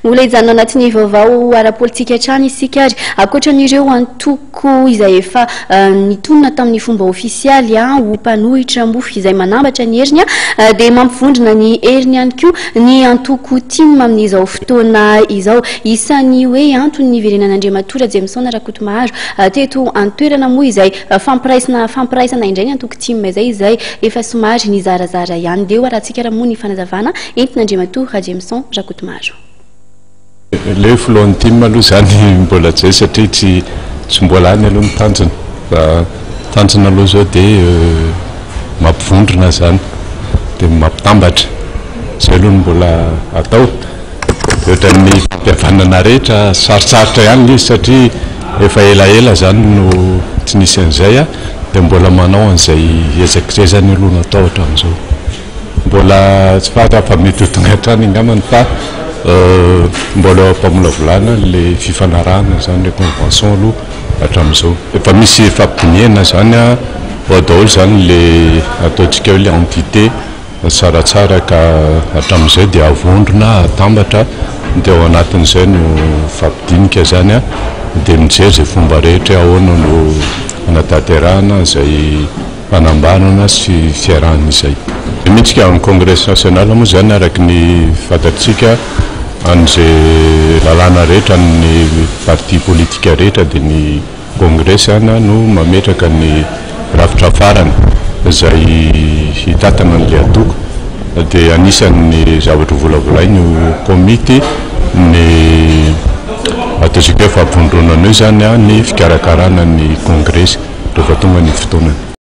Mbola hijanona anatin'ny vaovao ara-politika hatrany isika ary ankoatran'ireo antoko izay efa nitonona tamin'ny fomba ofisialy ho mpanohitra moa izay manambatra ny heriny dia mampivondrona ny heriny ihany koa ny antoko tim amin'izao fotoana izao. Isan'ny hoe antony niverenan'Andriamatoa Rajemison Rakotomaharo teto an-toerana moa izay fampiraisana fampiraisana indray ny antoko tim izay izay efa somary nizarazara ihany. Dia ho arahantsika raha moa ny fanazavana entin'Andriamatoa Rajemison Rakotomaro. Ilay filohan'ny tim aloha izany mbola tsy izay satria tsy tsy mbola any aloha ny tanjona fa tanjona aloha izao dia mampivondrona izany dia mampitambatra izay aloha no mbola atao. Dia ohatran'ny fampihavanana rehetra sarotsarotra ihany ilay izy satria efa elaela izany no tsy nisy an'izay dia mbola manao an'izay ezaka izay izany aloha no atao hatramin'izao. Mbola tsy fantatra fa mety ho tonga hatrany angambany fa mbola eo am-pamolavolana ilay fifanarahana izany, ilay convention aloha hatramin'izao. Efa misy fampidinihana izany ao daholo izany ilay ataontsika hoe ilay entité tsaratsara ka hatramin'izay dia avondrona, atambatra dia ao anatin'izay no mifampidinika izany dia mijery izay fomba rehetra hoe ahoana no hanatanterahana izay fanambarana sy fiarahana izay. Mihitsy ka amin'ny Congrès national moa izany araka ny fantatsika an'izay lalàna rehetra an'ny parti politika rehetra dia ny Congrès izany no mametraka ny rafitra farany izay hitantana an'ilay antoko dia anisan'ny zavatra volavolainy io komity ny ataontsika hoe fampivondronana io izany ny fikarakarana ny Kongresy rehefa tonga ny fotoanany.